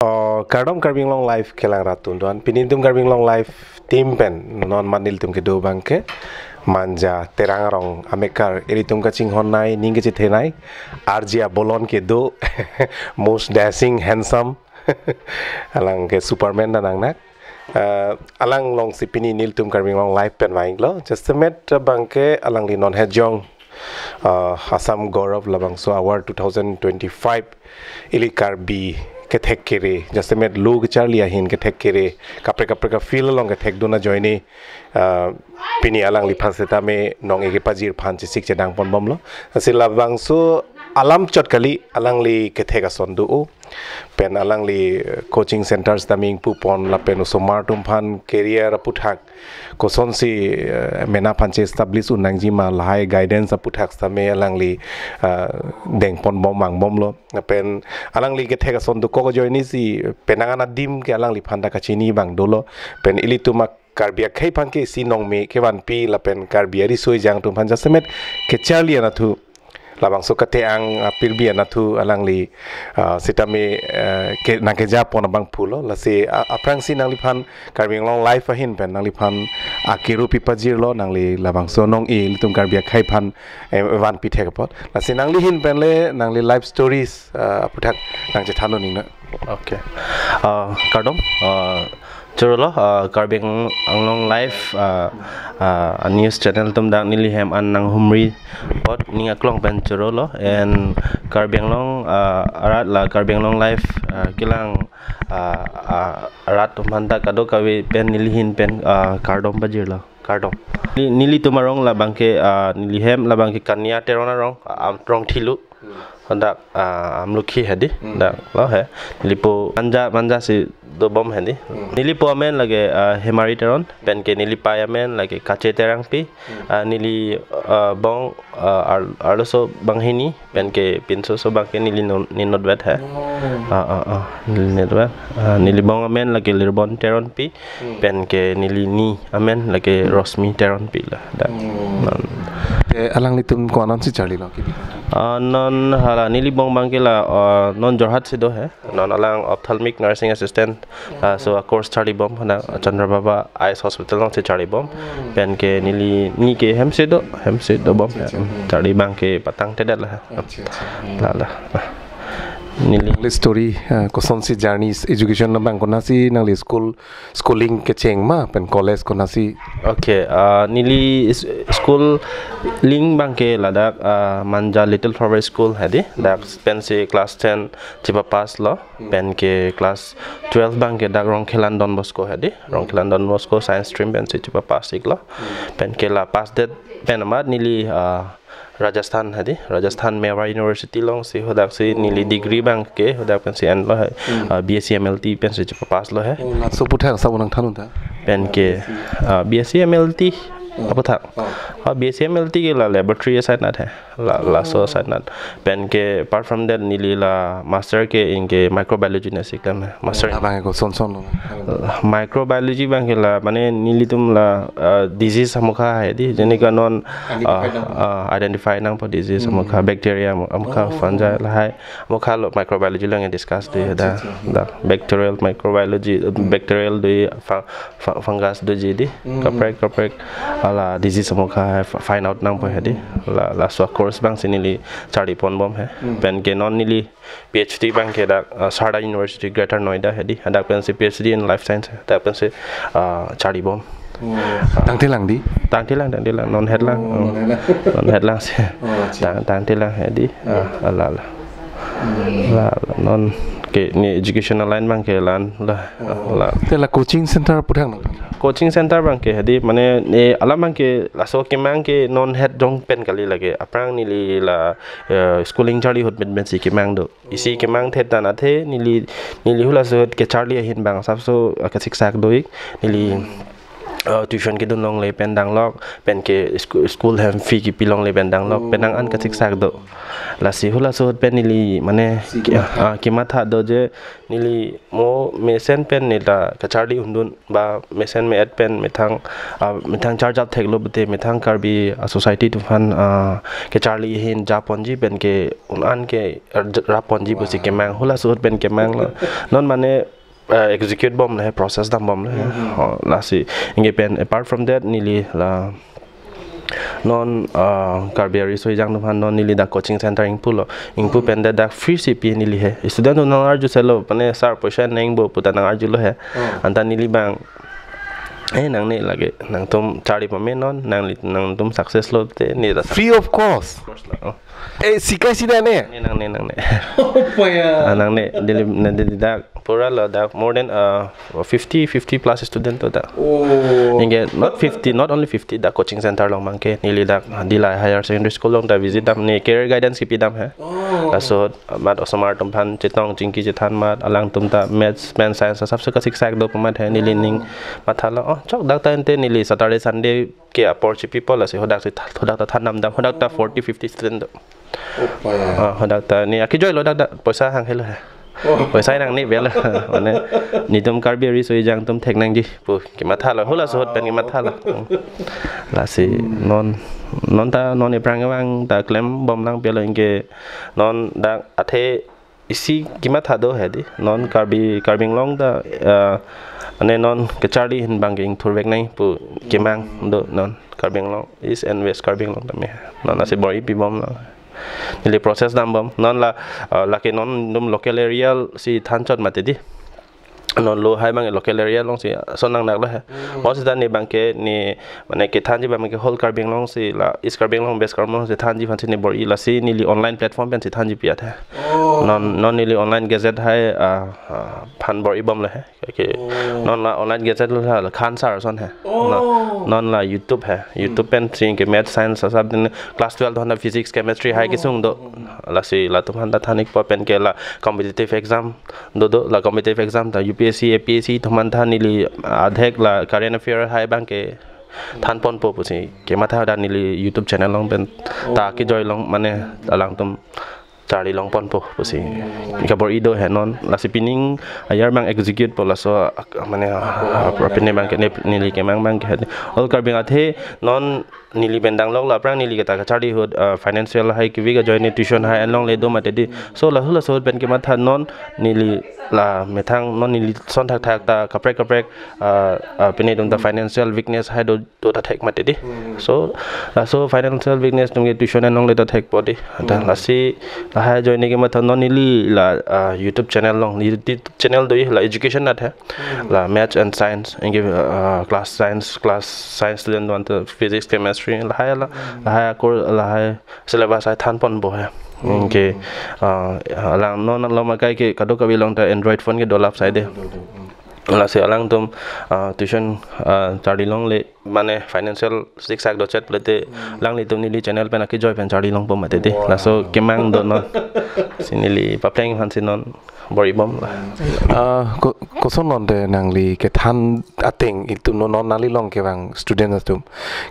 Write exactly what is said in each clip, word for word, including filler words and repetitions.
Oh, kardom Karbi Anglong Live kelang rat atum do-an. Pini nelitum Karbi Anglong Live team pen non mat nelitum kedo abangke Manja Terang arong amekar ilitum kachinghon nei, ning kachethe nei, R J abolon kedo, most dashing, handsome, alang ke Superman ta nangnak. Eh, alang alongsi pini nelitum Karbi Anglong Live pen vanglo. Jasemet abangke alangli non hejong, eh, Assam Gaurav labangso award two thousand twenty-five ili Karbi kethek kere, jasemet lo kecharli ahin kethek kere, kaprek kaprek a-field along kethekdun ajoine, eh, pini alangliphan setame nong-e kepajir aphan chesik chedang ponbomlo. Lasi labangso alam chot kali, alangli kethek ason do-o. Pen alangli, eh, coaching centers ta mingpu pon lapen osomar atum aphan career aputhak kosonsi, eh, mena aphan che-establish un nangji ma, lahai guidance aputhak setame alangli, eh, dengponbom vangbomlo. Pen alangli kethek ason dokok ajoinesi penang an adim ke alangliphan ta kachini abang dolo. Pen ilitum a Karbi akhei aphan ke isi nongme kevanpi lapen Karbi ariso ejang atum aphan jasemet kecharli anatthu, labangso kate-ang apirbi anatthu alangli, ah, setame, eh, ke nangkeja pon abang pulo. Lasi, ah, aphrangsi nangliphan Karbi Anglong Live ahin pen nangliphan akiru pipajirlo, nangli labangso nong-e ilitum Karbi akhei aphan, eh, vanpi thek apot. Lasi nangli ahin pen le nangli life stories, ah, aputhak nangchethan un ningno. Okay. Ah, kardom, ah, chorolo, ah, Karbi Ang-, Anglong Live, ah, ah, a-news channel atum, dak neli hem an nanghumri apot ning aklong pen chorolo, and Karbi Anglong, ah, arat la Karbi Anglong Live, ah, kelang, ah, ah, arat atum aphanta kadokave pen neli ahin pen, ah, kardom pajirlo, kardom. Neli, nelitum arong labangke, ah, neli hem labangke Kania Teron arong, ah, Amtrong Thilu. Hadak, ah, Amlukhi hedi, hmm, dak lo he. Nelipo Manja, Manja si dobom hedi. Hmm. Nelipo amen lake, ah, Hemari Teron, pen ke neli pai amen lake Kache Terangpi, hmm, ah, neli, ah, bong, ah, ar-, arloso banghini, pen ke pinsoso abangke neli non-, ninotvet he. Oh. Ah, ah, ah, neli ninotvet. Ah, neli bong amen lake Lirbon Teronpi, hmm, pen ke neli ni amen lake, hmm, Rosmi Teronpi la. Dak. Hmm. Non. Te alanglitum ko-an ansi charlilo ki? Ah, non hala neli bong abangke la, ah, non Jorhat si do he. Non alang ophthalmic nursing assistant. Ah, so a-course charlibom hadak Chandra Baba Eyes Hospital alongsi charlibom. Hmm. Pen ke neli ni ke hem si do, hem si dobom. Acha, acha. Hmm. Charli abangke patangtedet la he. Acha, acha. Hmm. La, la. Ah. Neli. Nangli story, ah, kosonsi journey, education abang konatsi nangli school, schooling kecheng ma pen college konatsi? Okay, ah, neli is-, schooling abangke ladak, ah, Manja Little Flower School hedi. Hmm. Dak pensi class ten chepapasslo. Hmm. Pen ke class twelve abangke dak Rongkhelan Don Bosco hedi. Hmm. Rongkhelan Don Bosco science stream pensi chepapass-iklo. Hmm. Pen ke la pass det pen amat neli, ah, Rajasthan hedi, Rajasthan Mewar University alongsi hadaksi neli degree abangke hadak pensi enlo he, hmm, ah, B S C M L T pensi chepapasslo he. Oh, laso aputhak sabo nangthan un ta? Pen ke, ah, B S C M L T, hmm, aputhak. Oh. Ah, B S C M L T ke la laboratory aside nat he. La, laso aside nat. Pen ke apart from that neli la master ke anke microbiology nasi klemhe. Master. Abang ko son son lo. Microbiology abangke la, mane nelitum la, uh, disease amokha hedi. Jenika non, identify, uh, nang, uh, identify nangpo disease, hmm, amokha, bacteria amo-, amokha, oh, fungi lahai. Amokha lo microbiology along discuss do, oh, da, acha, acha. Da bacterial microbiology, hmm, bacterial do, fun-, fun-, fungus doji di. Hmm. Kaprek, kaprek. Hala disease amokha, f-, find out nangpo hedi. Hmm. La, laso course abangsi neli charliponbom he. Hmm. Pen ke non neli P H D abangke dak, uh, Saharsha University, Greater Noida hedi. Hadak pensi P H D in Life Science. Hadak pensi, uh, charlibom. Oh, tangtelang di? Tangtelang, tangtelang. Non hetlang. Oh, oh, non hetlang. Non hetlang si. Oh, acha. Tang, tangtelang hedi. Ah. Ah, la, la. Hmm. La, la, non ke ne educational line abangke la-an la. Oh. La. Te la coaching center aputhak nang? Coaching center abangke hedi, mane ne alam abangke laso kemang ke non het jong pen kali lake. Aphrang neli la, eh, schooling charli ahut pen pensi kemang do. Isi kemang thekthe nat he, neli, neli halaso ahut kecharli ahin abang asapso, eh, kesiksak do-ik. Neli, uh, tuition kedun longle pen danglok, pen ke sku-, school hem fee kepi longle pen danglok, pen nang an kachiksak do. Lasi hula ahut pen neli mane, si ki-, kematha. Ah, kematha do je neli mo mesen pen neta kacharli undun ba mesen me-et pen methang, ah, methang charjap theklo pute methang Karbi, ah, society atum aphan, ah, kacharli ahin japonji pen ke un an ke, er, j-, raponji pusi kemang, hula ahut pen kemanglo. Non mane, ah, execute bomlo he, process dam bomlo he. Mhm. Oh, lasi inge pen, apart from that, neli la non, ah, Karbi ariso ejang atum aphan non neli dak coaching center ingpulo. Ingpu pen dak free si pi neli he. Student atum nang arju selo, mane sir poisa nangbo puta nang arjulo he. Oh. Anta neli bang, eh, nangne lake, nangtum charli pame non, nangli, nangtum success lo te, ne ta. Free of cost. Of course la. Oh. Eh, sikai sida ne? Nangne, nangne, nangne. Oh, paya. Ah, nangne, neli, neli dak pura lo dak more than, uh, fifty, fifty plus student to dak. Oh. Inge, not fifty, not only fifty, dak coaching center along abang ke, neli dak, ah, Dillai Higher Secondary School along ta visit dam, ne career guidance kepi dam he. Oh. Laso, ah, mat osomar atum aphan chetong chingki chethan mat, alangtum ta maths pen science asapso kachiksak do pu mat he, neli ning mathalo. Oh, chok dak ta ante neli Saturday, Sunday ke apor chipipo lasi hadak si tha-, hadak ta than dam dam, hadak ta forty, fifty student do. Oh, paya. Ah, hadak ta ne akijoi lo dak ta poisa hang helo he. Oh. Poisa nangne bel. Mane netum Karbi ariso ejang atum thek nangji pu kemathalo, hula ahut pen kemathalo. Lasi non, non ta non aphrang abang ta klem bom lang pelo, inge non dak athe isi kematha do he di. Non Karbi, Karbi Anglong ta, eh, mane non kacharli ahin abang ke ingthurvek nangji pu kemang do non Karbi Anglong East and West Karbi Anglong tame. Non lasi bor-i pi bomlo. Neli process dam bom. Non la, eh, lake non netum local area si than chot mati di. Non lo hai abang local area along si son nang naklo he. Hmm. Mosita ne abang ke ne mane kethanji abang ke whole Karbi Anglong si la East Karbi Anglong, West Karbi Anglong si thanji aphan si ne bor-i, lasi neli online platform pen si thanji pi athe. Oh. Non, non neli online gazette hai, ah, ah, aphan bor-i bomlo he. Okay. Oh. Non la online gazette lo la Khan Sir ason he. Oh. Non, non la YouTube he. Hmm. YouTube pen si ke math science asap din class twelve atum physics chemistry hai kesung do. Hmm. Lasi latum aphan ta than-ikpo pen ke la competitive exam do do, la competitive exam ta U P S C, A P S C atum aphan ta neli adhek la current affair hai abang ke than ponpo pusi kematha dak neli YouTube channel along pen ta kijoi long mane alangtum charli long ponpo pusi kabor-i do he non. Lasi pining ayar abang execute po laso ak-, mane, ah, pine abang ke ne, neli kemang abang ke he di. All Karbi Anglong athe non neli pen danglok la aphrang neli keta kacharli ahut, ah, financial hai kevi kejoi ne tuition hai an longle do mati di. So la hula ahut pen kematha non neli la methang non neli son thakthak ta kaprek kaprek, ah, ah, pine atum ta financial weakness hai do, do ta thek mati di. Hmm. So laso financial weakness atum ke tuition an longle ta thekpo di. Ta, hmm, lasi lahai ajoine kematha non neli la, ah, YouTube channel along, YouTube channel do la education nat he. Hmm. La maths and science, inge, ah, class science, class science student atum ta physics, chemistry, lahai la, hmm, lahai akur, lahai syllabus hai than ponpo he. Hmm. Inge, ah, alang non along akai ke kadokave along ta Android phone ke dolap sai de. Do, do, do. Hmm. Lasi alangtum, ah, tuition, ah, charli longle mane financial siksak do chet pulote, hmm, alanglitum neli channel pen akijoi pen charli longpo mati di. Wow. Laso kemang do non. Si neli papleng aphan si non bor-i bomlo. Ah, ko-, koson non te nangli kethan ateng itum non, non nangli along kevang student atum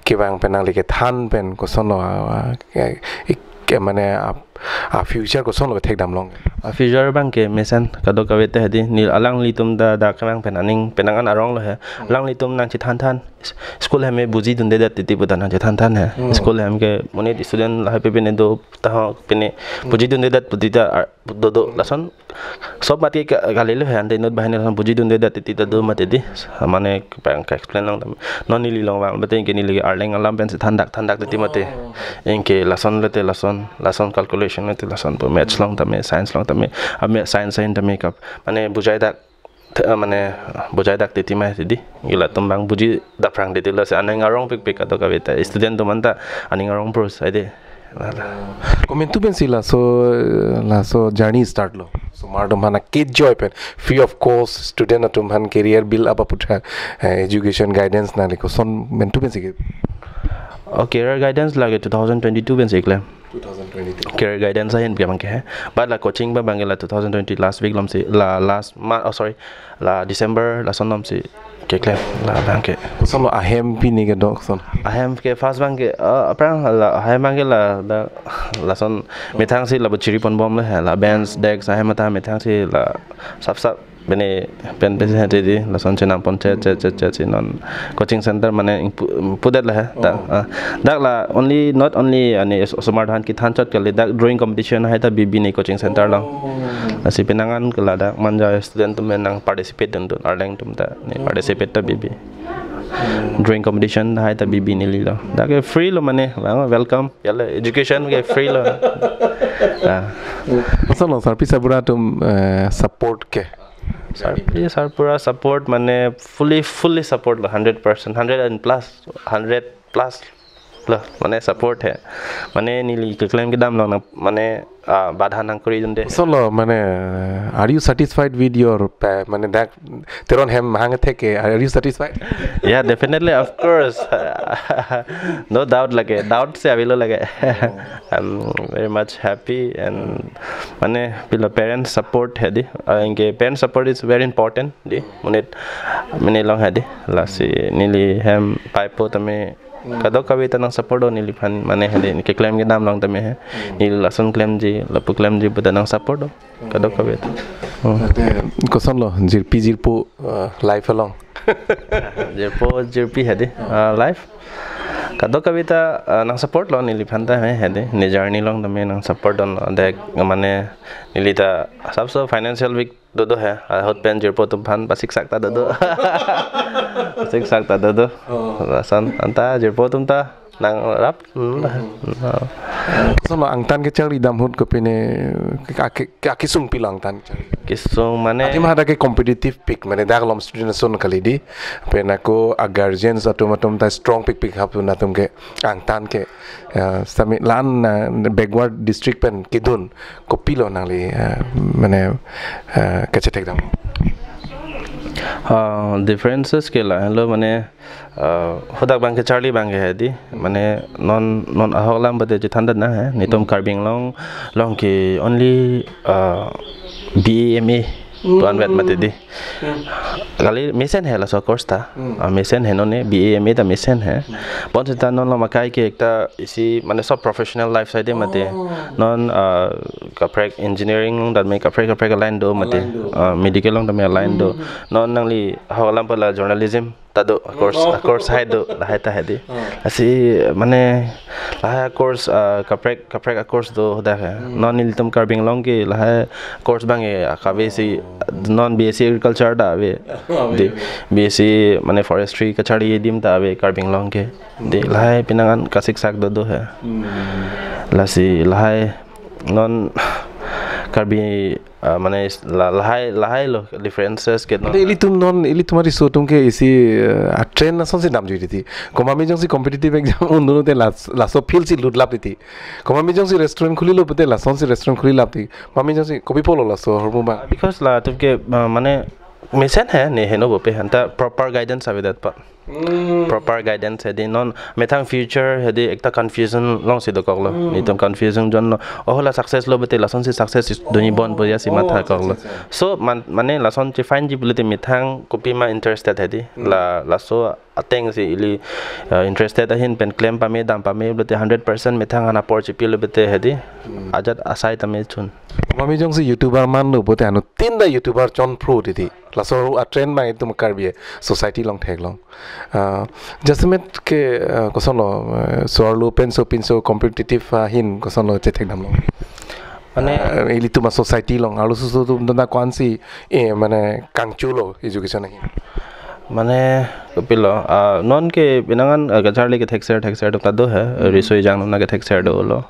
kevang pen nangli kethan pen koson lo, ah, ke, ik-, ke mane ap-, a future koson lo kethek dam long? A future abang ke mesen kadokave te he di, ne alanglitum ta dak kevang pen aning penang an arong lo he. Hmm. Alanglitum nangchethan than, school hem me buji dundedet titi puta nangchethan than he. Hmm. School hem ke monit student lahai pe pine do ta ho pine, hmm, buji dundedet puti ta ar-, do do lason. Sob mati ke ka-, kalilo he ante inut banghini lason buji dundedet titi ta do mati di. Mane kepang ka explain long tam. Non neli along vang bete inge neli arleng alam pen si thandak thandak titi mati. Oh. Inge lason lete lason, lason calculation lete lason pu maths along tame, science along tame. Ame science ahin tame kap mane bujai dak, the-, mane bujai dak titi mati di. Inge latum abang buji daphrang titi, lasi aning arong pikpik kadokave ta. Student atum anta aning arong pros ai de. Komantu pensi laso, laso journey start lo? Osomar atum aphan akejoi pen, free of cost, student atum aphan career build up aputhak, eh, education guidance nangli koson komantu pensi ke? Oh, career guidance lake two thousand twenty-two pensi klem. Two thousand twenty-two. Career guidance ahin abang ke he. But la coaching abang ke la two thousand twenty last week alom si, la last ma-, oh, sorry, la December lason alom si Keklem la abang ke. Kosonlo ahem pini kedo koson? Ahem ke first abang ke, uh, aphrang la ahem abang ke la, la, lason methang si lapu chiri ponbomlo he, la bench, desk ahem ata methang si la sap sap bene pen pen he di, lason chenam pon chet chet chet chet si non coaching center mane ingpu-, pudet la he. Dak, Oh. ah, dak la only, not only ani osomar aphan kethan chot kali, dak drawing competition hai ta bibi ne coaching center along. Oh. Lasi penang an ke ladak Manja student atum nang participate dun dun, arleng atum ta ne Oh. participate ta bibi. Drawing competition hai ta bibi neli lo. Dak ke free lo mane, bang welcome. Ya le, education ke free lo. Ah. Kosonlo sarpi sarbura atum, eh, support ke? Sarpi sarbura support mane fully, fully support lo, hundred percent, hundred and plus, hundred plus lo, mane support he. Mane neli keklem kedam along nang, mane, ah, badha nangkori dunde. Kosonlo mane, are you satisfied with your pa-, mane dak Teron hem hang thek ke, are you satisfied? Yeah, definitely, of course. No doubt lake, doubt si avelo lake. I'm very much happy and mane pilo parents support he di. Ah, anke parents support is very important di. Monit mane along he di. Lasi neli hem paipo tame kadokave ta nang support do neliphan mane he di. Keklem kedam along tame he. Neli lason klemji, lapu klemji pu ta nang support do kadokave ta. Hmm. Ante kosonlo jirpi jirpo, eh, life along? Jirpo jirpi he di, eh, life. Kadokave ta, eh, nang support lo neliphan ta he, he di. Ne journey along tame nang support dunlo. Dek mane neli ta asapso financial weak dodo he. Ahut pen jirpo atum aphan pasiksak ta dodo. Pasiksak ta dodo. Oh. Lason anta jirpo atum ta nang rap, hmm, lah. Hmm. Kosonlo angtan kecharli dam ahut kopine, ake, ake, akesung pilo angtan kecharli? Kesung mane Adim hadak ke competitive pik, mane dak alom student ason kali di. Pen ako a guardians atum atum ta strong pikpik hap atum ke angtan ke. Ya, sami la-an, eh, backward district pen kedun kopilo nangli, eh, mane, eh, kachethek dam? Ah, differences ke lahelo mane, ah, hadak abang kecharli abang ke he di, mane non, non ahok alam bade chethan dat na he, netum Karbi Anglong along ke only, ah, B A M A Hmm. tuan vet mati di. Hmm. Kali mesen he laso course ta. Hmm. Ah, mesen he non ne B A M A ta mesen he. Hmm. Bonseta non lo makai ke ekta isi mane sob professional life side mati. Oh. Non, ah, kaprek engineering along tame kaprek kaprek line do mati. Line do. Ah, medical along tame line do. Hmm. Non nangli ahok alam pala journalism ta do, course, Oh. course hai do, lahai ta he di. Oh. Lasi mane lahai course, ah, kaprek kaprek a course do hadak he. Hmm. Non nelitum Karbi Anglong ke lahai course abang ke akave si Oh. non B S C agriculture ta ave. Ave, Di ave. B S C mane forestry kacharli adim ta ave Karbi Anglong ke. Di Hmm. lahai penang an kasiksak dodo he. Hmm. Lasi lahai non Karbi, ah, mane is-, la-, lahai, lahai lo differences ke non. Ante ilitum non, ilitum ariso atum ke isi, eh, a trend asonsi damjui titi. Komatme jongsi competitive exam undun te las-, laso field si lutlap titi. Komatme jongsi restaurant khulilo pute lasonsi restaurant khulilap titi. Matme jongsi kopi pulo laso ahormu abang? Because latum ke, ah, mane mesen he ne heno bope, anta proper guidance avedet pa. Hmm. Proper guidance he di, non methang future he di ekta confusion alongsi dokoklo. Hmm. Netum confusion jonlo. Oh, la success lo bete lasonsi success is duni bon boya si Oh, matha koklo. Acha, acha. So man, mane lason chefine ji pulote methang kopima interested he di. Hmm. La, laso ateng si ili, uh, interested ahin pen klem pame dam pame pulote hundred percent methang an apor chepilo bete he di. Hmm. Ajat asai tame chun. Matme jongsi YouTuber manlo pute anuttin ta YouTuber chonphru titi. Laso a trend abang itum Karbi society along theklong. Ah, jasemet ke, ah, kosonlo, eh, so-arlo penso pinso competitive ahin kosonlo chethek damlo? Mane Ah, ilitum a society along arloso atum ta ko-ansi, eh, mane kangchulo education ahin? Mane kopilo, ah, non ke penang an, ah, kacharli ke thekser thekser atum ta do he, Hmm. riso ejang atum ta ke thekser dolo.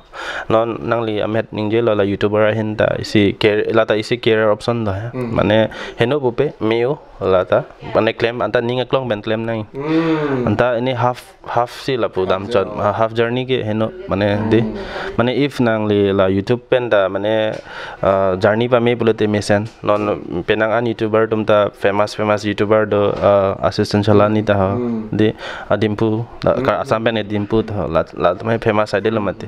Non nangli amet ningjelo la YouTuber ahin ta isi car-, lata isi career option do he. Hmm. Mane heno pupe meo lata. Mane klem anta ning aklong pen klem nang. Hmm. Anta ini half, half si lapu Half damchot, journey. Ha, half journey ke heno mane di. Hmm. Mane if nangli la YouTube pen ta mane, uh, journey pame pulote mesen. Non penang an YouTuber atum ta famous, famous YouTuber do, uh, assistant chalan ni ta ho. Hmm. Di, ah, Dimpu, la, Hmm. ka Assam pen e Dimpu ta ho. La, la, mai famous aide lo mati.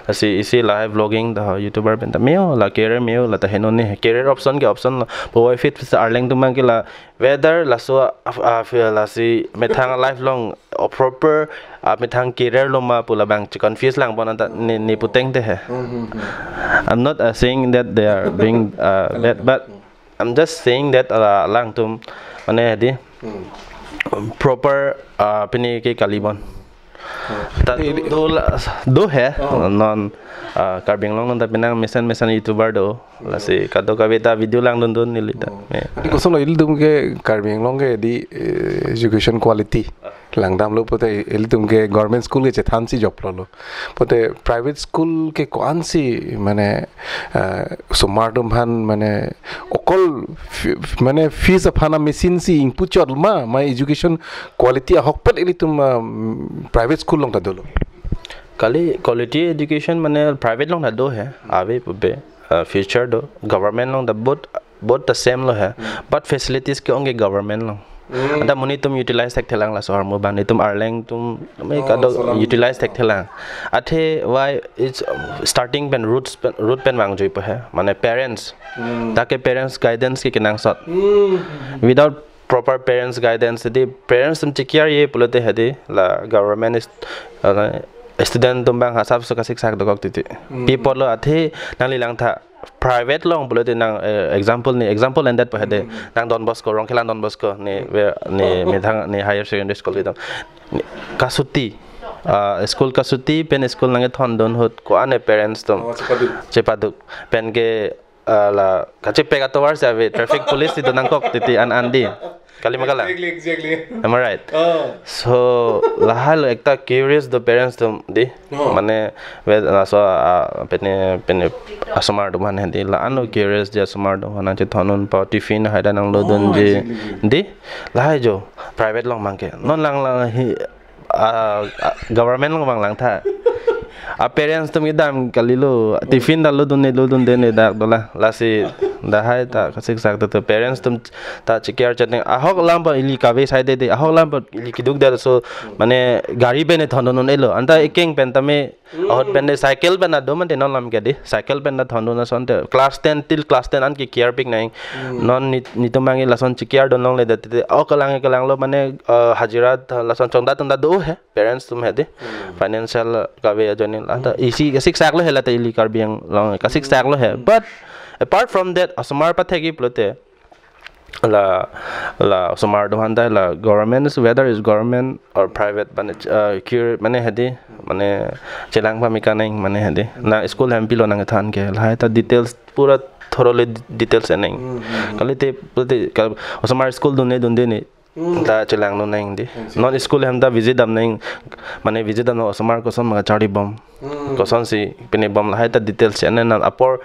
Lasi isi lahai vlogging ta ho, YouTuber pen ta. Meo, la career meo, la ta heno ne. Career option ke option lo. Bo wai fit sa Arleng atum abang ke la, whether laso, ah, ah, feel lasi methang lifelong, oh, proper, ah, methang career lo ma pu labang chi confuse lang bon anta ne, ne puteng te he. Hmm, hmm, hmm. I'm not, uh, saying that they are doing, uh, bad, but I'm just saying that, uh, alangtum, mane di, Hmm. proper, uh, pini ke kali bon. Hmm. Ta Eh, do, di- do la, do he, Oh. non, uh, Karbi Anglong ta penang mesen mesen YouTuber do. Lasi kadokave ta video langdun dun neli ta. Oh. Me. Adi koson lo ilitum ke Karbi Anglong ke di, eh, education quality. Langdam lo pote ilitum ke government school ke chethan si job lo lo. Pote private school ke ko-an si mane, eh, osomar atum aphan mane okol fi-, mane fees aphan a machine si ingpu chot ma, ma education quality ahokpet ilitum, ah, private school along ta dolo. Kali quality education mane private along ta do he, ave pu be, ah, future do, government along ta both, both the same lo he, Hmm. but facilities ke-ong ke government along. Hmm. Anta monit atum utilize thekthelang laso ahormu abang, netum Arleng atum, me Oh, kado so lang. utilize thekthelang. Athe why it's, um, starting pen roots pen, root pen vangjuipo he, mane parents. Hmm. Dak ke parents guidance ke kenangsot. Hmm. Without proper parents guidance, di parents atum chi-care-e pulote hedi la government is, uh, student atum abang asapso kasiksak dokok titi. Hmm. Pi apotlo athe nangli langtha private along pulote nang, eh, example ne, example endetpo hedi. Hmm. Nang Don Bosco, Rongkhelan Don Bosco ne, we, ne methang ne higher secondary school itum. Ne, kasuti, ah, school kasuti pen school nangkethondun ahut ko-an e parents atum. Oh, chepaduk. Chepaduk. Pen ke, ah, la kachepek atovar si ave traffic police si do nangkok titi an an di. Kali ma kalang? Exactly, exactly. Am I right? Oh. So, lahai lo ekta curious do parents atum di. Oh. Mane, we, laso, ah, pene, pene, asomar atum aphan hedi. La-an lo curious di asomar atum aphan nangchethondun pa tiffin haida nanglodunji. Oh, exactly. Di, lahai jo, private along abang ke. Non lang lang hi, ah, ah, government along abang langtha. A parents atum kedam kalilo, tiffin ta lodunne lodunde ne dak dola. Lasi, lahai ta kasiksak ta to parents atum ta chi-care chatting. Ahok alam pa ili kave saide de. Ahok alam pa ili keduk de so, mane gari pen e thondun un-elo. Anta ekeng pen tame, ahut pen de cycle pen ta do mate non alam ke di. Cycle pen ta thondun asonte. Class ten till class ten an ke care pik nang. Hmm. Non ni, netum abang ke lason chi-care dun longle de. Te, te, oh, kalang, kalang lo mane, eh, hajira ta lason chongda tongda do he. Parents atum hedi. Hmm. Financial kave ajoine. Anta isi kasiksak lo he la ta ili Karbi Anglong kasiksak lo he. Hmm. But apart from that, asomar pathekji pulote la, la osomar atum aphan ta la government, whether is government or private, mane, uh, cure, mane hedi, mane chelang pame kaneng, mane hedi. Na school hem pilo nangkethan ke, lahai ta details, pura thoroughly details eneng. Hmm, hmm, hmm. Kalite, kalite, kal-, osomar school dunne dunde ne, Hmm. ta chelangnun nang di. Hmm. Non school hem ta visit dam nang, mane visit dam nang osomar koson ma charli bom. Hmm. Kosonsi pine bom lahai ta details channel nan apor,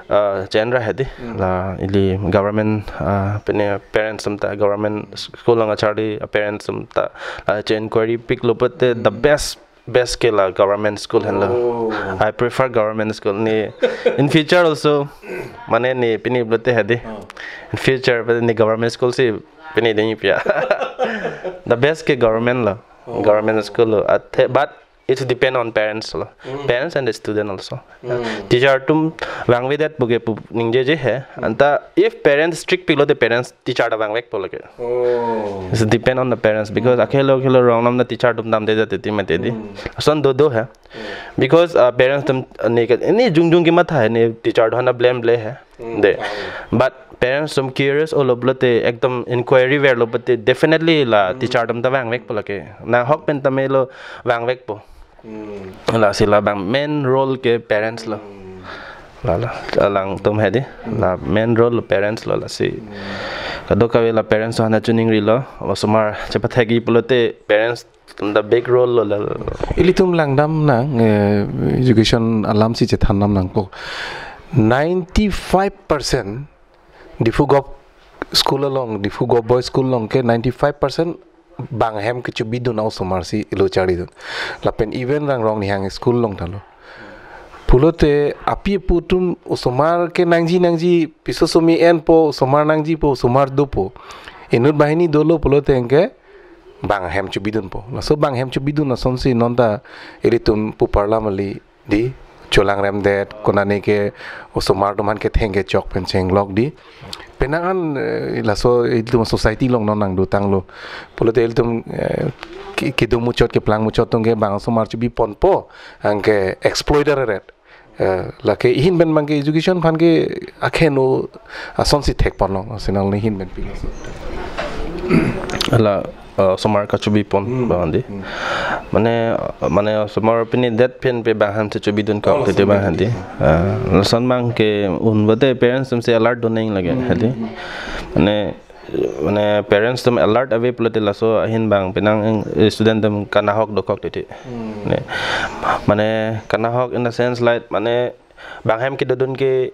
ah, chenra hedi. Hmm. La ili government, ah, pine parents atum ta government school along charli, ah, parents atum ta, ah, che inquiry piklo pulote the Hmm. best, best ke la government school henlo. Oh. I prefer government school ne. In future also, mane ne pine pulote hedi. Oh. In future pulote ne government school si pine deni pia. The best ke government lo. Oh. Government school lo. Athe, but it's depend on parents lo. Mm. Parents and the student also. Mm. Teacher atum vangvedet puke pu ningjeje he. Mm. Anta if parents strict piklo te parents teacher ta vangvekpo lake. Oh. It's depend on the parents because Mm. akhelo akhelo wrong nam na teacher atum damde jate ti mate di. Mm. Son do do he. Mm. Because, uh, parents atum, uh, ne ka, ne jongjong kematha he, ne teacher atum aphan ta blame le he. Hmm, de. Tahu. But parents atum curious olo pulote ekdom inquiry verlo pulote definitely la Hmm. teacher atum ta vangvekpo lake. Nang ahok pen tame lo vangvekpo. Hmm. Lasi labang main role ke parents lo. Hmm. La la, alangtum hedi. Hmm. La main role lo parents lo lasi. Hmm. Kadokave la parents atum aphan ta chiningrilo. Osomar chepathekji pulote parents atum ta big role lo la. Ilitum langdam nang, eh, education alam si chethan dam nangpo. Ninety-five percent Diphu Govt School along, Diphu Govt Boys School along ke ninety-five percent bang hem kechebidun a-osomar si ilo charlidun. Lapen even Rangrong Nihang School along ta lo. Pulote api apo atum osomar ke nangji nangji piso somi enpo, osomar nangjipo, osomar dopo. Inut banghini dolo pulote anke bang ahem chobidunpo. Laso bang ahem chobidun asonsi non ta ilitum pu parla mali di, cholangremdet, konane ke osomar atum aphan ketheng kechok pen chenglok di. Penang an, eh, laso ilitum society along non nangdotanglo. Pulote ilitum, eh, ki-, kedung muchot keplang muchot atum ke bang osomar chobiponpo, anke exploiter ret. Eh, lake ihin pen abangke education aphan ke akheno asonsi thekponlong, asinal ne ihin pen pilo. Hala, eh, osomar kachobipon Hmm. bang di. Hmm. Mane, mane osomar pini det pen pe bang ahem si chobidun kok Oh, titi lason bang di. di. Ah, lason abangke un bate parents atum si alert do nang lake Hmm. hadi. Mane, mane parents atum alert ave pulote laso ahin bang penang, eh, student atum kanahok dokok titi. Hmm. Ne. Mane kanahok in the sense like mane bang ahem kedodun ke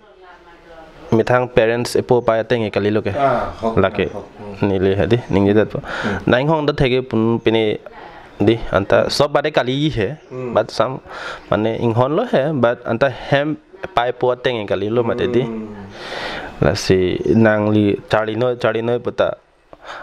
methang parents epo pai ateng ke kalilo ke. Ah, hok, Lake. hok. Hmm. Neli hadi, ningjedet po. Hmm. Nang inghong da theke pun pini di anta sob bade kali he, Hmm. but some mane inghonlo he, but anta hem pai po ateng ke kalilo mate di. Hmm. Lasi nangli charli noi, charli noi puta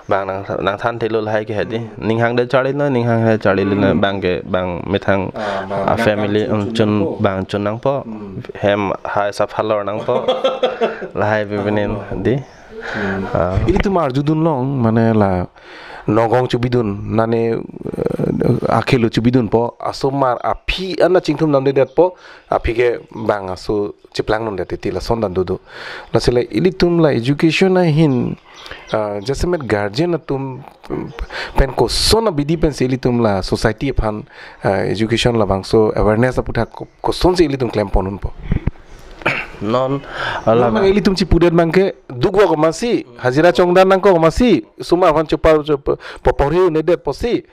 bang nang, nangthan thelo lahai ke hadi. Hmm. Ning hang de charli noi, ning hang de charli noi, Hmm. bang ke, bang methang Ah, bang a nang family, um, chun chun, nangpo. bang chun nangpo. Hmm. Hem hai sap halor nangpo. Lahai pipinin Oh. di. Hmm. Ah. Ilitum arjudunlong, mane la nogong chobidun, nane, eh, akhelo chobidunpo, asomar aphi an chingthum namdedetpo, aphi ke bang aso cheplang nondet titi lason dan dodo. Lasi la ilitum la education ahin, ah, jasemet guardian atum, mm, pen koson abidi pensi ilitum la society aphan, ah, education labangso awareness aputhak ko-, kosonsi ilitum klempon unpo. Non, Non ala abang ilitum chipudet abangke dukvok amatsi, hajira chongdan nangkok amatsi, osomar aphan chopar, chopar, poporhi un'edet pusi,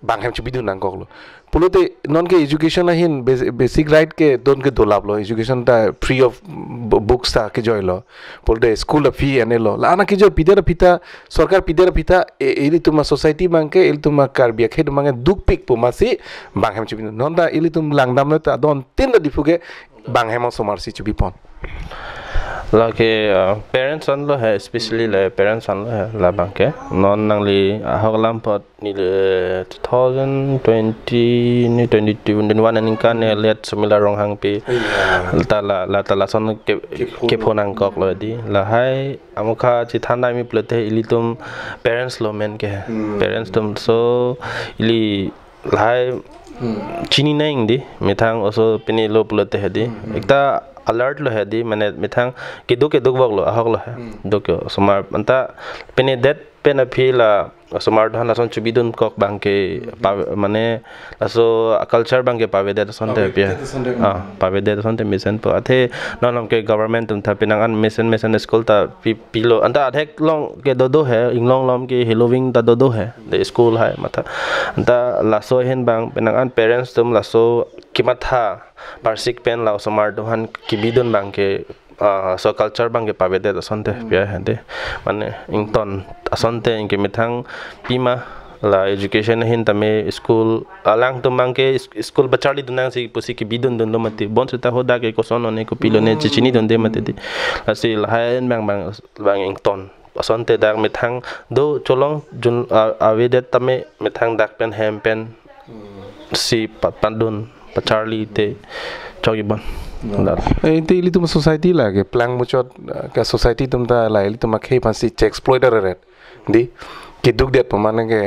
bang ahem chobidun nangkoklo. Pulote non ke education ahin bas-, basic right ke don ke dolaplo. Education ta free of b-, books ta kejoilo. Pulote school a fee anelo. La-an kejoi pidet aphi ta, sorkar pidet aphi ta, e, ilitum a society abangke, ilitum a Karbi akhei atum abangke dukpikpo amatsi bang ahem chobidun. Non ta ilitum langdamlo ta don tin ta Diphu ke bang ahem osomar si chobipon. Lake, uh, parents anlo he, especially le parents anlo he, labangke. Non nangli ahok alam apot neli two thousand twenty, ni twenty-two, twenty-one aningkan ne let Sumila Ronghangpi. Iya. Ta la, la ta lason ke, Kepho. kepho nangkoklo di. Lahai amokha chethanda mi pulote ilitum parents lo men ke. Hmm. Parents atum so ili lahai Hmm. chini nang di, methang oso pinilo pulote hadi. Hmm, hmm. Ekta alert lo hadi, mane methang keduk kedukvoklo, ahoklo he. Hmm. Duk ke osomar anta pini det pen aphi la osomar atum aphan lason chobidunkok abangke Hmm. pa-, mane laso culture abangke pavedet asonte Pavedet pia. asonte. Ah, pavedet asonte mesenpo. Athe non along ke government atum ta penang an mesen mesen school ta pi-, pilo. Anta adhek along ke dodo he, inglong along ke heloving ta dodo he. De school hai matha. Anta laso ahin abang penang an parents atum laso kematha parsik pen la osomar atum aphan kebidun abangke, ah, so culture abangke pavedet asonte Hmm. pia hadi. Mane ington asonte ingke methang pima la education ahin tame school alangtum abangke is-, school pacharlidun nangsi pusi kebidundunlo mati. Bonsita hadak ke koson lone kopilone Hmm. chechinidunde mati di. Lasi lahai abang bang bang ington. Asonte dak methang do cholong jun a-, avedet tame methang dak pen hem pen Hmm. si pa-, pandun pacharli te chokibon. Hmm. Dak. Eh, inte ilitum society la keplang muchot, eh, ke society atum ta la ilitum akhei aphansi che-exploiter ret. Di kedukdetpo mane ke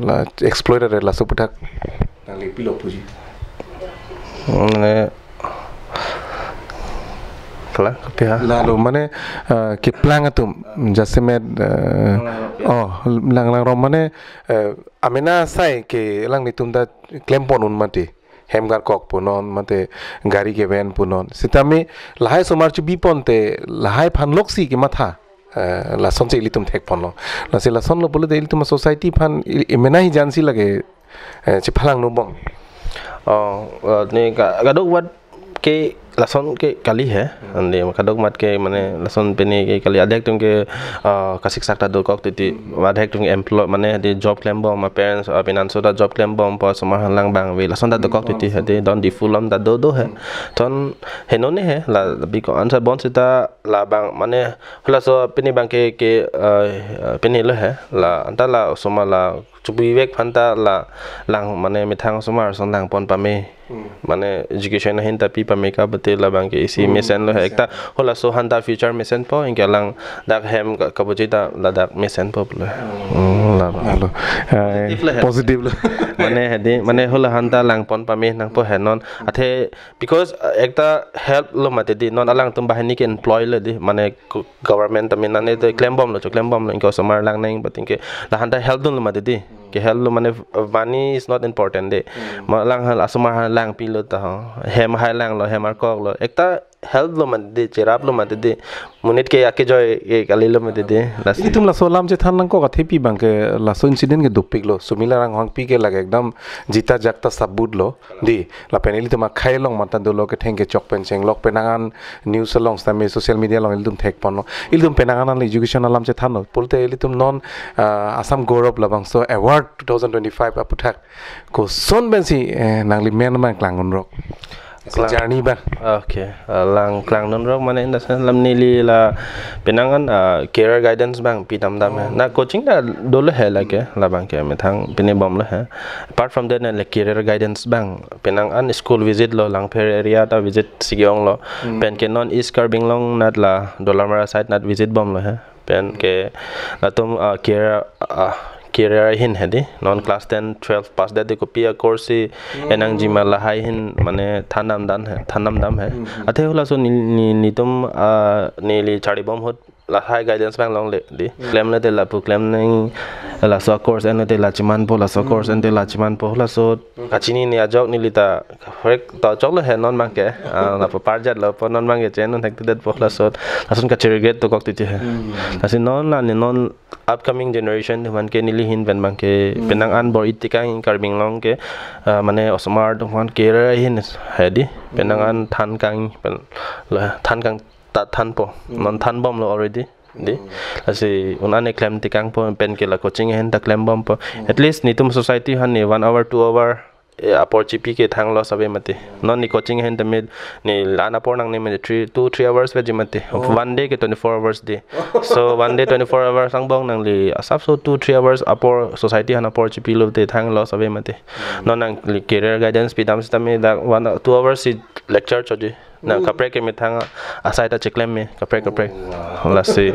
la exploiter ret laso aputhak. Nangli pilo puji. Mane Kalang, kopi ha? Lalo, mane, eh, keplang atum, jasemet, eh, Langlang Rom. Oh, Langlang Rom, mane, eh, amena asai ke alanglitum ta klempon un mati. Hem karkok punon, mate gari keven punon. Sitame lahai osomar chobiponte, lahai aphan loksi kematha. Eh, lasonsi ilitum thekponlo. Lasi lasonlo pulote ilitum society aphan i-, imena hijansi lake, eh, chephalang nubong. Oh, eh, ne ka-, kadokave ke lason ke kali he, ande kadokave ke mane lason pine ke kali, adek atum ke, ah, kasiksak ta dokok titi, adek atum ke employ mane di job klembom, ma parents, ah, pinanso ta job klembompo, osomar alang abang ave, lason ta dokok titi he, di don Diphu along ta do do he. Ton henone he, la biko answer bon seta labang mane halaso pine abang ke ke, ah, pine lo he, la anta la osomar la chubui vek aphan ta la lang mane methang osomar ason langpon pame. Mane education ahin ta pi pame ka bete labang ke isi mesen lo he. Ekta halaso aphan ta future mesenpo, anke alang dak hem ka-, kabuji ta ladak mesenpo pulo. Hmm, labang. Halo. Eh, positive lo he. Positive lo. Mane hedi, mane hala aphan ta langpon pame nangpo he non. Athe, because, uh, ekta help lo mati di, non alangtum banghini ke employ lo di, mane ku-, government ta mane te klembomlo, cho klembomlo, anke osomar lang nang, but anke la aphan ta help dunlo mati di. Ke help lo mane, uh, money is not important de. Ma lang hal osomar alang pilo ta ho. Hem hai langlo, hem arkok lo. Ekta help lo mati di, cherap lo mati di. Monit ke akejoi ke kali lo mati di. Lasi. Ilitum laso alam chethan nangkok athe pi abang ke laso incident ke dopik lo. Sumila Ronghangpi ke lake ekdam jita jakta sabut lo. Di, lapen ilitum akhei along mata dolo ketheng kechok pen chenglok penang an news along sitame social media along ilitum thekponlo. Ilitum penang an education alam chethanlo. Pulote ilitum non, ah, Assam Gaurav labangso award two thousand twenty-five aputhak koson pensi, eh, nangli men abang klang unrok. Klang. Journey abang. Okay. Ah, lang klang unrok mane in the sense lam neli la penang an, ah, career guidance abang pi dam dam he. Na coaching ta dolo he lake, labang ke methang pine bomlo he. Apart from that, na le career guidance abang penang an school visit lo, Langpher area ta visit sigi onglo. Pen ke non East Karbi Anglong nat la Dolamara side nat visit bomlo he. Pen ke latum, ah, career, ah, career ahin hedi. Non class ten, twelve pass det di kopi a course si enangji ma lahai ahin mane than dam dan he, than dam dam he. Athe halaso ni, ni, nitum, ah, neli charlibom ahut lahai guidance abang longle di. Klemle te lapu klem nang, laso course enle te la chemanpo, laso course en te la chemanpo, laso kachinine ajok neli ta, hek ta choklo he non abang ke, ah, lapu parjat lo po non abang ke chen non hek te det po laso, lason kache regret dokok titi he. Lasi non la ne non upcoming generation atum aphan ke neli ahin pen abang ke penang an bor-i tekang Karbi Anglong ke, ah, mane osomar atum aphan career ahin hedi, penang an than kang pen la than kang ta thanpo. Non thanbomlo already. Di. Lasi un-an e klem tekangpo pen ke la coaching ahin ta klembompo. At least nitum society aphan ne one hour, two hour, eh, apor chipi ke thang loss ave mati. Non ne coaching ahin ta me ne la-an apor nangne mati three, two, three hours veji mati. One day ke twenty-four hours di. So one day twenty-four hours angbong nangli asapso two, three hours apor society aphan apor chipilo te thang loss ave mati. Non nangli career guidance pi dam sitame dak one, two hours si lecture choji. Na kaprek ke methang asai ta cheklem me, kaprek kaprek. Lasi,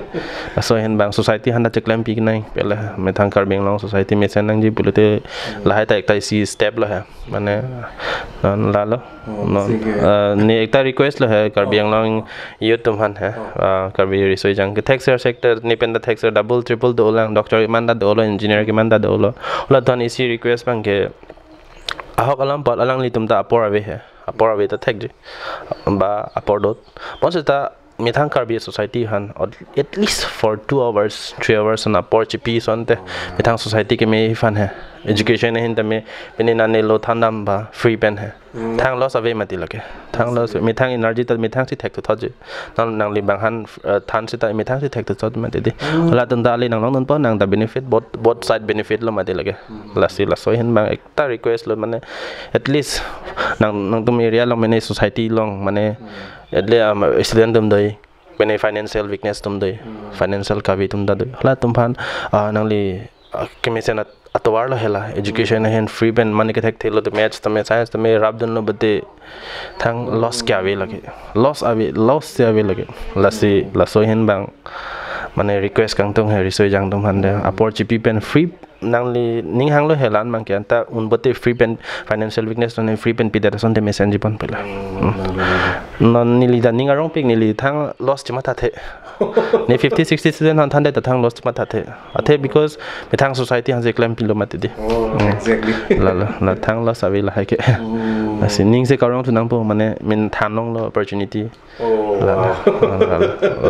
laso ahin abang society aphan ta cheklem pi nang, pele methang Karbi Anglong society mesen nangji pulote lahai ta ekta isi step lo he. Mane, non lalo. Non, eh, ne ekta request lo he, Karbi Anglong youth atum aphan he. Ah, Karbi Riso Ejang ke thekser sector, ne pen ta thekser double, triple dolang, doctor keman ta dolo, engineer keman ta dolo. Hula atum aphan isi request abang ke, ahok alam apot alanglitum ta apor ave he. Apor ave ta thekji. Ba apor dot. Bonseta methang Karbi society aphan, at least for two hours, three hours an apor chipi asonte. Methang society keme aphan he. Education ahin tame, pini nane lo than dam ba, free pen he. Thang loss ave mati lake. Thang loss, methang energy ta methang si thek tu thotji. Nang, nangli abang aphan, eh, than seta methang si thek tu thot mati di. Hula atum ta ali nang longdunpo, nang ta benefit, both, both side benefit lo mati lake. Lasi laso ahin abang ekta request lo mane, at least nang, nangtum area along mane society along mane, at least, um, student atum doi, mane financial weakness atum doi, financial kave atum ta doi. Hula atum aphan, ah, nangli, ah, kemesen at-, atovar lo hela, education ahin free pen mane kethek thelo te maths tame science tame rapdunlo bete thang loss ke ave lake. Loss ave, loss ke ave lake. Lasi, laso ahin abang mane request kangtung he Riso Ejang atum aphan de. Apor chipi pen free nangli ning hanglo he la-an abang ke anta un bete free pen financial weakness tone free pen pidet asonte mesenji pon pela. Non neli ta ning arongpik neli thang loss chemathathe. Ne fifty, sixty student aphan thandet ta thang loss chemathathe. Athe because methang society aphan si klem pilo mati di. Oh, exactly. La, la, la thang loss ave lahai ke. Lasi ning si karong thu nangpo mane min than longlo opportunity. Oh. La, la, la,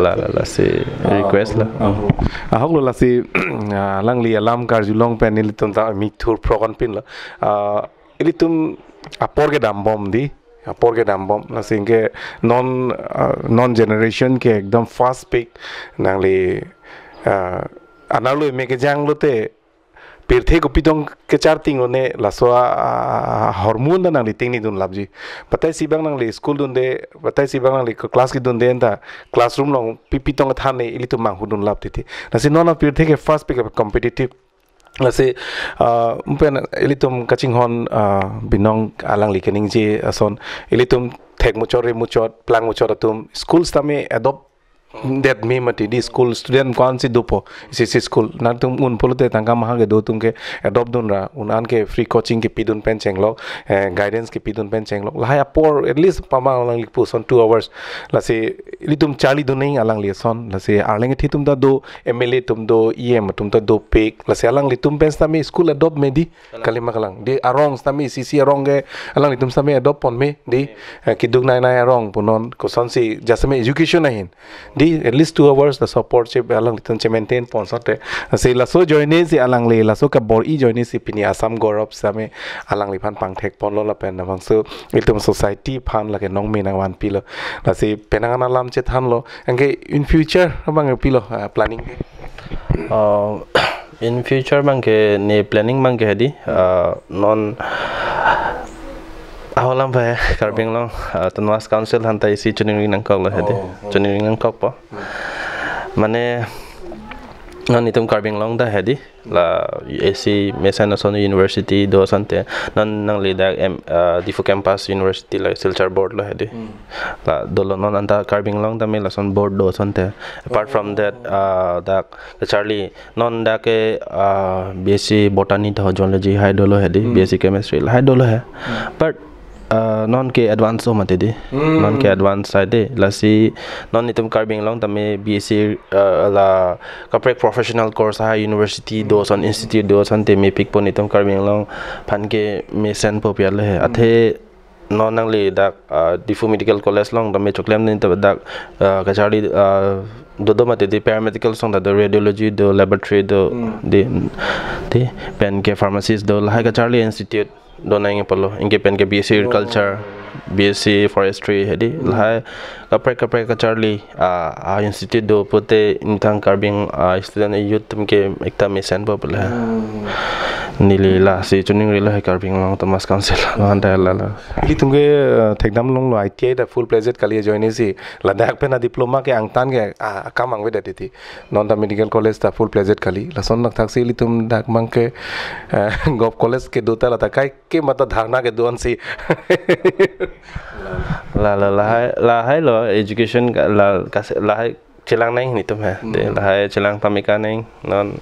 la, la, lasi request la. Ahok lo lasi, ah, alangli alam karjulong pen nelitum ta mi thur pro kon pin lo. Ah, ilitum apor kedambom di. apor kedam bom. Lasi ke non, ah, non generation ke ekdom fast pick nangli, ah, anerlo me kejang lote pirthe kopi tong kecharting lo ne laso a, a, ahormu ta nangli tingni dunlapji. Batai si abang nangli school dunde, batai si abang nangli ke class kedunde ta classroom along pipi tong kethan ne ilitum manghu dunlap titi. Lasi non apirthe ke fast pick competitive. Lasi, ah, umpen ilitum kachinghon, ah, binong alangli keningje ason ilitum thek muchot, re muchot, plang muchot atum school sitame adopt det me mati di school student ko-ansi dopo, isi isi school. Nangtum un pulote tangka maha kedo atum ke adopt dunra, un an ke free coaching kepi dun pen chenglok, eh, guidance kepi dun pen chenglok. Lahai apor at least pama alangli puson two hours. Lasi ilitum charli dun nang alangli ason. Lasi arleng kethe atum ta do, M L A atum do, E M atum ta dopik. Lasi alanglitum pen sitame school adopt me di. Kalima kalang. Di arong sitame isi isi arong ke alanglitum sitame adopt pon me di. Eh, keduk nai nai arong punon kosonsi jasemet education ahin. Di at least two hours the support si alanglitum che-maintain pon sote. Si laso ajoine si alangli, laso kebor-i ajoine si pini Assam Gaurav sitame alangliphan pangthek ponlo lapen labangso ilitum society aphan lake nong me nangvanpilo. Lasi penang an alam chethanlo. Anke in future abang pilo, ah, planning ke? Uh, in future abang ke ne planning abang ke hedi, uh, non aholam pa Karbi Anglong, uh, Autonomous Council aphan ta isi choningri nangkoklo hedi. Oh, oh. Choningri nangkokpo. Hmm. Mane non itum Karbi Anglong ta hedi. La isi mesen ason university do asonte. Non nangli dak em, uh, Diphu campus university la Silchar board lo hedi. Hmm. La dolo non anta Karbi Anglong tame lason board do asonte. Apart from that, uh, dak kacharli non dak ke, uh, B S C botany to zoology lahai dolo hedi, Hmm. B S C chemistry lahai dolo he. Hmm. But, uh, non ke advance o mati di. Hmm. Non ke advance sai de. Lasi non itum Karbi Anglong tame B S C, uh, la kaprek professional course ha university do ason, institute do asonte mepikpo, itum Karbi Anglong aphan ke mesenpo pi alo he. Hmm. Athe non nangli dak, ah, Diphu Medical College along tame choklem ni ta dak, ah, kacharli, ah, dodo mati di paramedical along ta do, radiology do, laboratory do, Hmm. di, di pen ke pharmacist do, lahai kacharli institute do nang pulo. Anke pen ke B S C Oh. Agriculture, B S C Forestry hedi, Hmm. lahai kaprek kaprek kacharli, ah, ah, institute do pute ingtang Karbi Ang-, ah, student youth atum ke ekta mesenpo pule. Hmm. Neli lasi choningrilo he Karbi Anglong Autonomous Council lo anta la la. Ilitum ke, eh, thekdam longlo I T I ta full fledged kali ajoine si. Ladak pen adiploma ke angtan ke, ah, akam angvedet titi. Non ta medical college ta full fledged kali. Lason thakthak si ilitum dak abang ke, eh, Govt College kedo ta lata kai ke mata dharna kedo ansi. La la lahai, lahai lo education ka, la kas, lahai chelang nang itum he. Hmm. De lahai chelang pameka nang non,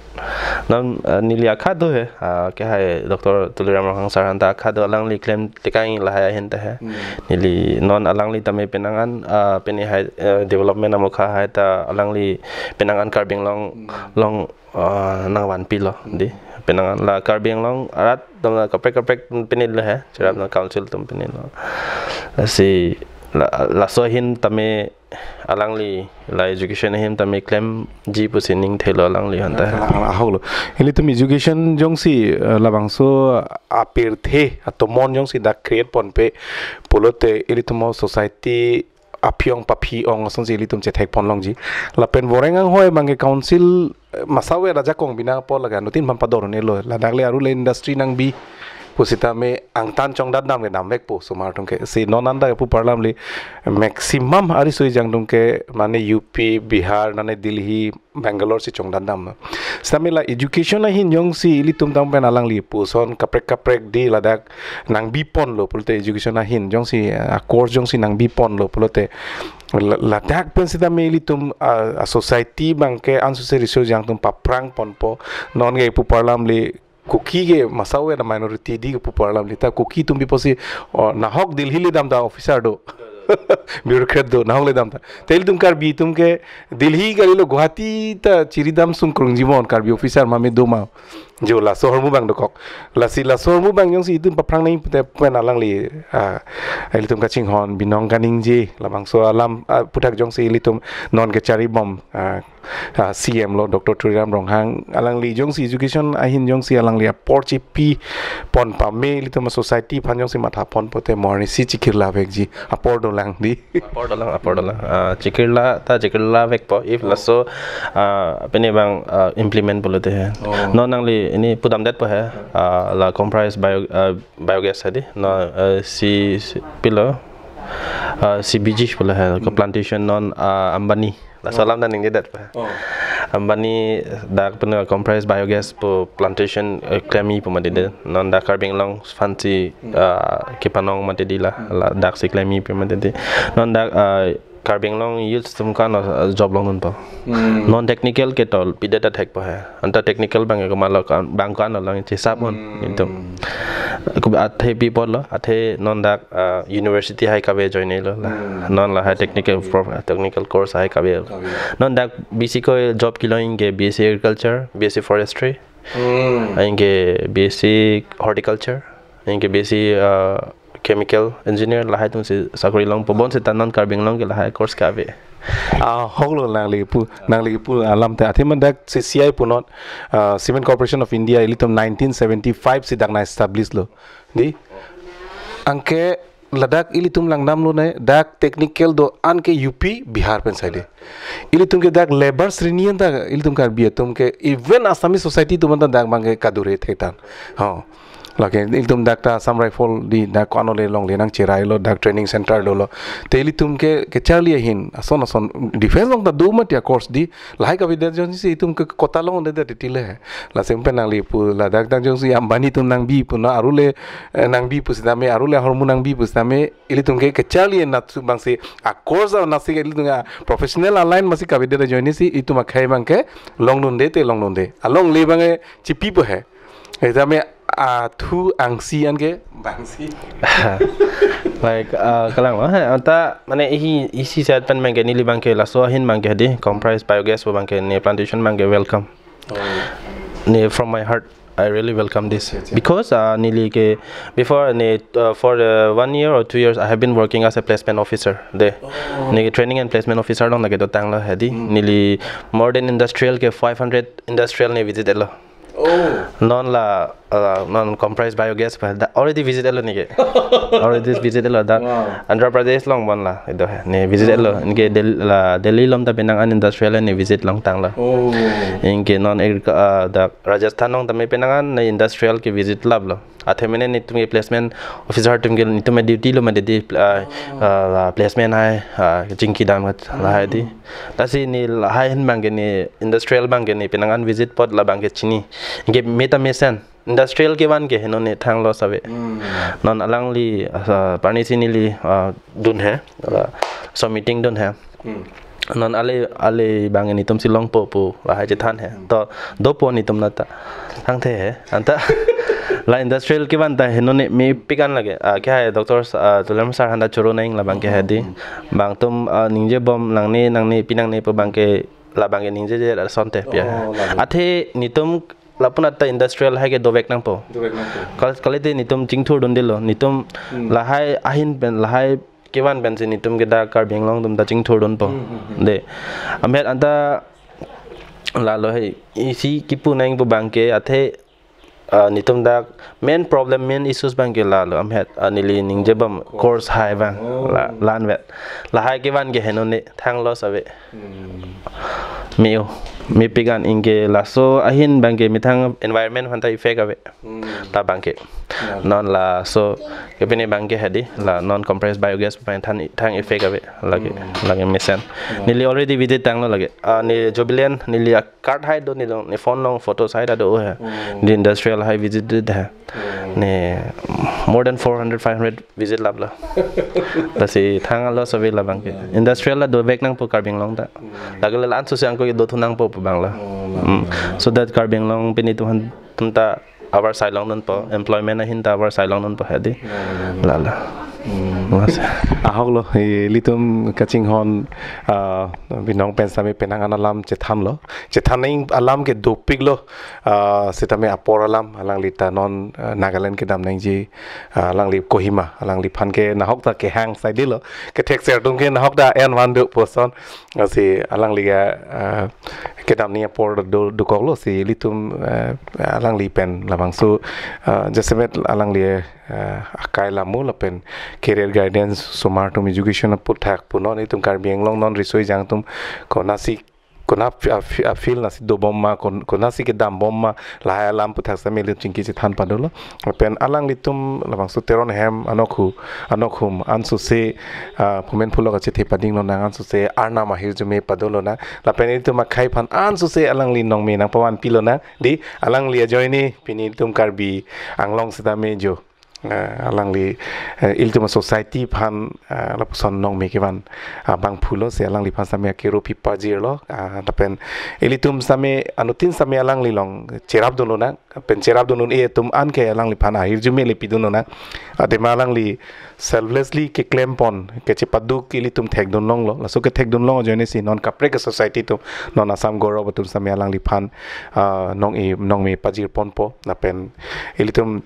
non, eh, neli akha do he. Ah, ke hai Doctor Tuliram Ronghang sir aphan ta akha do, alangli klem tekang lahai ahin ta he. Hmm. Neli non alangli tame penang an, ah, pini hai, eh, development amokha hai ta alangli penang an Karbi Anglong Hmm. along, ah, nangvanpilo di. Penang an la Karbi Anglong arat atum la kaprek kaprek pini lo he, cherap na council atum pini lo. Lasi la, laso ahin tame alangli la education ahin tame klemji pusi ning thelo alangli aphan ta. Kalang ahok lo. Ilitum education jongsi, eh, labangso apirthe atomon jongsi dak create ponpe pulote ilitum society aphi-ong paphi-ong asonsi ilitum chethek pon longji. Lapen voreng anghoi abang ke council, eh, masa ave ajakong bina apor lake anuttin aphan pador un-elo. Ladak le aru le industry nangbi pusitame angtan chongdat dam le damvekpo osomar atum ke. Si non anta kepu parlam le maximum ariso ejang atum ke mane U P, Bihar, mane Delhi, Bangalore si chongdat dam. Sitame la education ahin jongsi ilitum tang pen alangli puson kaprek kaprek di ladak nangbi ponlo pulote education ahin jongsi, ah, course jongsi nangbi ponlo pulote la, ladak pen sitame ilitum, ah, ah, society abang ke unnecessary resource ejang atum paphrang ponpo. Non kepu parlam le Kuki ke masa ave na minority di kepu parlam le ta Kuki atum bipo si, oh, nahok Delhi le dam ta officer do. Bureaucrat do, nahok le dam ta. Te ilitum Karbi atum ke Delhi kalilo Guwahati ta chiri dam sungkrung jibon Karbi officer mame do ma. Jo, laso ahormu abang dokok. Lasi laso ahormu abang jongsi itum paphrang nangji pute pen alangli, ah, ilitum kachinghon Binong Kaningje, labangso alam, ah, aphuthak jongsi ilitum non kacharibom, ah, ah, C M lo, Doctor Tuliram Ronghang, alangli jongsi education ahin jongsi alangli apor chipi pon pame, ilitum society aphan jongsi matha pon pute mo arnisi chikirla vekji apor dolang dei. Apor dolang, apor dolang. Ah, chikirla ta chikirla vekpo. If laso, ah, pini abang, ah, implement pulote he. Oh. Non nangli ili pudamdetpo he. Ah, la comprise bio, ah, biogas he dei. Non, ah, si, si pilo. Ah, C B G pulo he. Ko plantation non, ah, Ambani. Laso alam ta ningjedetpo he. Oh. Ambani dak pini comprise biogas pu plantation, eh, klemji pu mati dei. Non dak Karbi Anglong aphansi, ah, kepanong mati dei la, la daksi klemji pu mati dei. Non dak, ah, Karbi Anglong youth atum kan, ah, job longdunpo. Hmm. Non technical ke tol pidet athekpo he. Anta technical abang ke komatlo kan, abang kan along chisap un. Hmm. Itu. Ku athe pi apotlo, athe non dak, ah, university hai kave join lo la. Hmm. Non lahai technical prof-, technical course hai kave. Kave. Non dak B C ko job kelong ke B S C agriculture, B S C forestry. Hmm. Anke B S C horticulture, anke B S C, uh, chemical engineer lahai atumsi sakori longpo, bonseta non Karbi Anglong ke lahai course kave. Ah, ahoklo nangli pu, nangli pu alam te. Athema dak C C I punon, ah, Cement Corporation of India ilitum nineteen seventy-five si dak nang-establish lo. Dei? Anke ladak ilitum langdamlonang, dak technical do-an ke U P, Bihar pen sai dei. Ilitum ke dak labour srini anta ilitum Karbi atum ke, even Assamese society atum anta dak abang ke kadure thektang. Ho. Lake ilitum dak ta Assam Rifle dei, dak ko-an ole longle nangcherailo, dak training center dolo. Te ilitum ke, kacharli ahin ason ason defense along ta do mati a-course dei, lahai kavedet jongsi itum ke kota longledet titi le. Lasi pen nangli pu ladak dak jongsi Ambani atum nangbi punon, aru le, eh, nangbi pusitame, aru le ahormu nangbi pusitame, ilitum ke kacharli anat su abangsi a-course anatsi ke ilitum professional aline masi kavedet ajoinesi itum akhei abang ke longdunde te longdunde. Alongle abang ke chipipo he. Sitame athu angsi an ke bangsi. Like, uh, kalang lo he. Anta mane isi, isi side pen abang ke neli abang ke laso ahin abang ke dei, comprise biogas pu abang ke, ne plantation abang ke welcome. Oh. Ne from my heart, I really welcome this. Acha, acha. Because, uh, neli ke before ne, uh, for, uh, one year or two years, I have been working as a placement officer dei. Oh. Ne training and placement officer along nang kedotanglo he dei. Hmm. Neli more than industrial ke five hundred industrial ne visit etlo. Oh. Non la, uh, non comprise biogas pu da already visit etlo neke. Already visit etlo dak. Wow. Andhra Pradesh along bon la, itu he. Ne visit etlo. Oh. Anke Del-, la Delhi along ta penang an industrial ne visit longtanglo. Oh. Anke non agric-, uh, dak Rajasthan along tame penang an ne industrial ke visit laplo. Athema ne netum ke placement officer atum ke netum duty lo mati dei, uh, uh, placement hai, uh, chingki dam lahai dei. Lasi ne lahai ahin abang ke ne industrial abang ke ne penang an visit apot la abang ke chini. Anke meta mesen. Industrial kevan ke heno ne thang loss ave. Hmm. Non alangli, ah, parnisi neli, ah, dun he, ah, so meeting dun he. Hmm. Non ale, ale abang netumsi longpo pu lahai chethan he. Hmm. To dopo netum nata. Thangthe he. Anta la industrial kevan ta heno ne mepik an lake. Ah, ke hai doctor, ah, Tuliram sir aphan ta choro nang la abang ke he dei. Hmm. Bang atum, ah, ningjebom nangne, nangne, pi nangne pu abang ke la abang ke ningjeje asonte pi he. Oh, lalo. Athe netum lapu-an ta industrial hai ke dovek nangpo. Dovek nangpo. Kal-, kalite netum chingthurdundelo. Netum, hmm, lahai ahin pen, lahai kevan pensi netum ke dak Karbi Anglong atum ta chingthurdunpo. Hmm, hmm, hmm. Dei. Amet anta lalo he isi kipu nang pu abang ke athe, ah, netum dak main problem, main issues abang ke lalo. Amet, ah, neli ningjebom course hai abang. Oh. La, la-an vet. Lahai kevan ke heno ne thang loss ave. Hmm. Me-o, mepik an, anke laso ahin abang ke methang environment aphan ta effect ave. Hmm. La abang ke. Ya. Non laso ke pini abang ke he dei, la non compressed biogas pu abang thang, thang effect ave lake, hmm, lake mesen. Ya. Neli already visit tanglo lake. Ah, ne Jubilant, neli a-card hai do, neli ne phone along photo sai ta do he. Hmm. Dei industrial hai visit dei he. Hmm. Ne more than four hundred, five hundred visit laplo. Lasi thang alo sabi la abang ke. Hmm. Industrial la dovek nangpo Karbi Anglong ta. Hmm. Lake la-an susi angko dothu nangpo pu abang la. Oh, la, hmm, la, la. So that Karbi Anglong pini atum aphan atum ta abar sai longdunpo, employment ahin ta abar sai longdunpo he dei. Hmm. Lalo. Mas, ahok lo, ilitum kachinghon, ah, binong pen sitame penang an alam chethan lo. Chethan nang alam ke dopik lo, ah, sitame apor alam, alangli ta non, ah, Nagaland kedam nangji, ah, alangli Kohima, alangliphan ke nahok ta kehang saide lo. Kethekser atum ke nahok ta en van do puson. Lasi alangli, ah, kedam ni apor do, dokok lo si ilitum, ah, alangli pen labangso, ah, jasemet alangli, ah, akai lamo lapen career guidance osomar atum education aphuthak pu non itum Karbi Anglong non riso-ejang atum konasi kona fi-, a fi-, a field nasi dobom ma, kon-, konasi kedambom ma, lahai alam aphuthak sitame ilitum chingki chethan pado lo. Lapen alanglitum labangso Teron hem anokhu, anokhum ansose, ah, phumen phulo kachethe pading lonang ansose arnam ahirjume pado lonang. Lapen ilitum akhei aphan ansose alangli nongme nangpavanpi lonang. Dei, alangli ajoine pini itum Karbi Anglong sitame jo, ah, alangli, eh, ilitum society aphan, ah, lapuson nongme kevan, ah, abangphu lo si alangliphan sitame akero pi pajir lo, ah, lapen ilitum sitame anuttin sitame alangli along cherapdun lonang, pen cherapdun un-e atum an ke alangliphan ahirjume le pidun lonang. Athema alangli selflessly keklempon, kechepaduk ilitum thekdun longlo. Laso kethekdun long ajoine si non kaprek ke society atum, non Assam Gaurav atum sitame alangliphan, ah, nong-e, nongme pajir ponpo. Lapen ilitum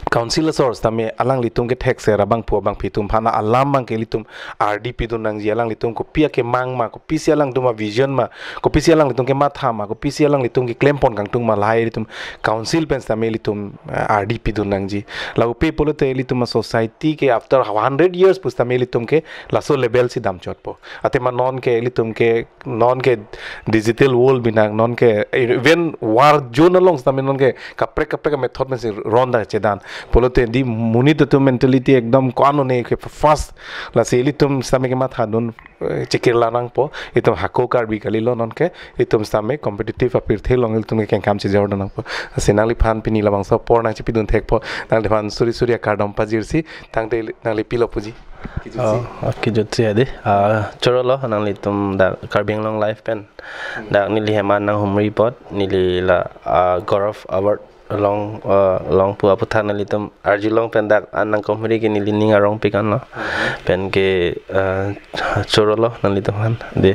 council asor sitame alanglitum kethekser abangphu abangphi atum aphan alam abang ke ilitum ardi pidun nangji, alanglitum kopi akemang ma, kopisi alangtum avision ma, kopisi alanglitum kematha ma, kopisi alanglitum keklempon kangtung ma, lahai ilitum council pen sitame ilitum, eh, ardi pidun nangji. Lapu pulote ilitum asociety ke after hundred years pu sitame ilitum ke laso level si damchotpo. Athema non ke ilitum ke, non ke digital world binong, non ke even war zone along sitame non ke kaprek kaprek method pen si ronda chedan. Pulote dei monit atum mentality ekdom ko-an one ke fast. Lasi ilitum sitame kemathadun, eh, chekirla nangpo, itum hako Karbi kalilo non ke, itum sitame competitive apirthe along ilitum ke kengkam chejordun nangpo. Lasi nangliphan pini labangso apor nangchepidun thekpo, nangliphan suri suri akardom pajirsi, tangte nangli pilo puji. Oh, okay, jutsi adi. Ah, choro lo, nanglitum dak Karbi Anglong Live pen. Dak neli hem an nanghumri apot, neli la, ah, Gaurav Award along, ah, along pu aphuthak nanglitum arjulong pen dak an nangkehumri ke neli ning arong pik an lo. Pen ke, ah, choro lo nanglitum aphan. Dei,